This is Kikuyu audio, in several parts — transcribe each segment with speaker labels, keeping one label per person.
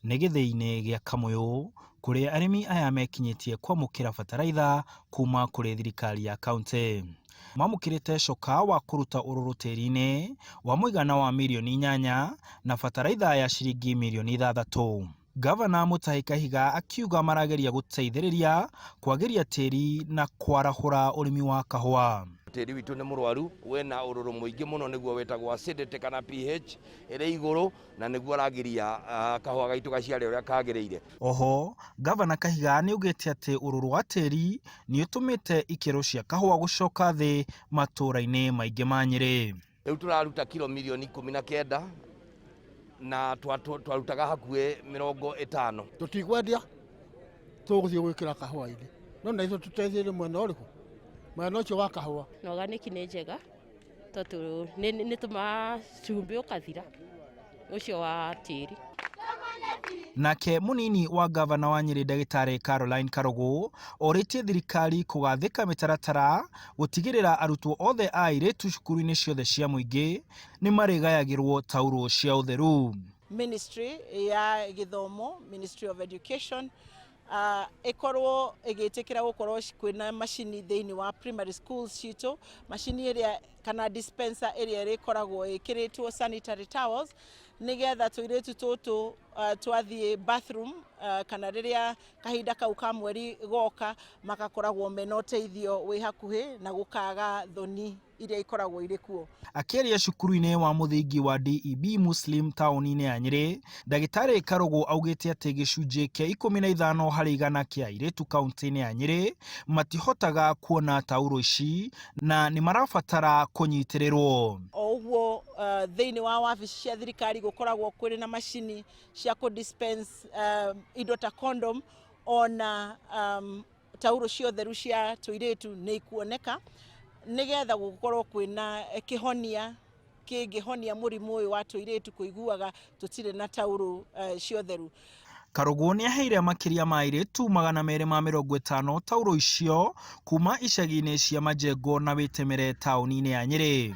Speaker 1: Nĩ gĩthĩi-inĩ gĩa Kamũyũ kũrĩa arĩmi aya mekinyĩtie kwamũkĩra bataraitha kuma kũrĩ thirikari ya kauntĩ. Mamũkĩrĩte coka wa kũruta ũrũrũ tĩri-inĩ wa mũigana wa mirioni 8 na bataraitha ya ciringi mirioni 6. Gavana Mutahi Kahiga akiuga marageria gũteithĩrĩria kwagĩria tĩri na kwarahũra ũrĩmi wa kahũa.
Speaker 2: Tĩri witũ nĩ mũrwaru, wĩna ũrũrũ mũingĩ mũno nĩguo wĩtagwo acidity kana pH ĩrĩ igũrũ, na nĩguo aragiria kahũa gaitũ gaciare ũrĩa kagĩrĩire.
Speaker 1: Oho, Gavana Kahiga nĩaugĩte atĩ ũrũrũ wa tĩri nĩũtũmĩte ikĩro cia kahũa gũcoka thĩ matũra-inĩ maingĩ ma Nyĩrĩ.
Speaker 2: Rĩu tũraruta kiro mirioni 19 na twarutaga hakuhĩ 50.
Speaker 3: Tũtikwendia, tũgũthiĩ gwĩkĩra kahũa-inĩ, no na ithuĩ tũteithĩrĩrie mwena ũrĩkũ? Mwena ũcio wa kahũa.
Speaker 4: Na organic nĩ njega tondũ nĩ tũmaga cumbĩ ũkathira ũcio wa tĩri.
Speaker 1: Nake mũnini wa gavana wa Nyĩrĩ ndagĩtarĩ Caroline Karũgũ orĩtie thirikari kũgathĩka mĩtaratara gũtigĩrĩra arutwo othe a airĩtu cukuru-inĩ ciothe cia mũingĩ nĩ marĩgayagĩrwo taurũ cia ũtheru.
Speaker 5: Ministry ya gĩthomo, Ministry of Education, ĩkorwo ĩgĩtĩkĩra gũkorwo kwĩna macini thĩinĩ wa primary schools citũ, macini ĩrĩa kana dispenser ĩrĩa ĩrĩkoragwo ĩkĩrĩtwo sanitary towels, nĩgetha tũirĩtu tũtũ twathiĩ bathroom kana rĩrĩa kahinda kau ka mweri goka, magakoragwo mena ũteithio wĩ hakuhĩ na gũkaga thoni iria ikoragwo irĩ kuo.
Speaker 1: Akĩaria cukuru-inĩ wa mũthingi wa DEB Muslim taũni-inĩ ya Nyĩrĩ, Ndagĩtarĩ Karũgũ augĩte atĩ gĩcunjĩ kĩa 15 harĩ igana kĩa airĩtu kaũntĩ-inĩ ya Nyĩrĩ matihotaga kuona taurũ ici na nĩ marabatara kũnyitĩrĩrwo.
Speaker 5: O ũguo thĩinĩ wa wabici cia thirikari gũkoragwo kũrĩ na macini cia kũ dispense indo ta condom, ona taurũ cia ũtheru cia tũirĩtu nĩ ikuoneka, nĩgetha gũkorwo kwĩna kĩhonia kĩngĩhonia mũrimũ ũyũ wa tũirĩtu kũiguaga tũtirĩ na taurũ cia ũtheru.
Speaker 1: Karũgũ nĩ aheire makĩria ma airĩtu 250 taurũ icio kuma icagi-inĩ cia Majengo na Wĩtemere taũni-inĩ ya Nyĩrĩ.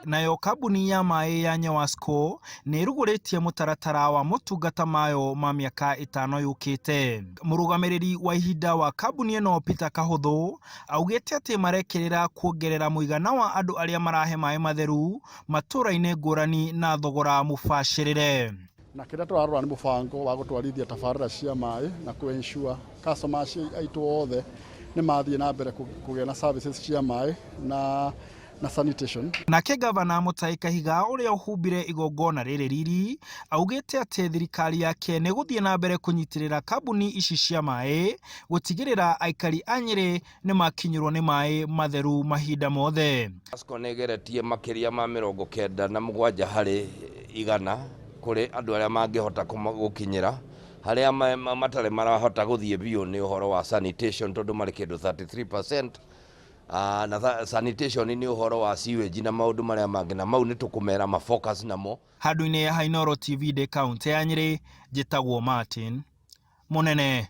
Speaker 1: Nayo kambuni ya maĩ ya Nyewasco nĩ ĩrugũrĩtie mũtaratara wa motungata mayo ma mĩaka 5 yũkĩte. Mũrũgamĩrĩri wa ihinda wa kambuni ĩno Peter Kahũthũ augĩte atĩ marekĩrĩra kuongerera mũigana wa andũ arĩa marahe maĩ matheru matũra-inĩ ngũrani na thogora mũbacĩrĩre.
Speaker 6: Na kĩrĩa tũrarora nĩ mũbango wa gũtwarithia tabarĩra cia maĩ na kũ ensure customers aitũ othe nĩ mathiĩ na mbere kũgĩa na services cia maĩ na sanitation.
Speaker 1: Nake gavana Mutahi Kahiga ũrĩa ũhumbire igongona rĩrĩ riri augĩte atĩ thirikari yake nĩ ĩgũthiĩ na mbere kũnyitĩrĩra kambuni ici cia maĩ gũtigĩrĩra aikari a Nyĩrĩ nĩ makinyĩrwo nĩ maĩ matheru mahinda mothe.
Speaker 2: Pasco nĩ ĩgeretie makĩria ma 97 harĩ igana kũrĩ andũ arĩa mangĩhota gũkinyĩra, harĩa matarĩ marahota gũthiĩ biũ nĩ ũhoro wa sanitation, tondũ marĩ kĩndũ 33%, na sanitation nĩ ũhoro wa sewage na maũndũ marĩa mangĩ, na mau nĩ tũkũmera ma focus namo.
Speaker 1: Handũ-inĩ ha Inooro TV ndĩ kaũntĩ ya Nyĩrĩ, njĩtagwo Martin Mũnene.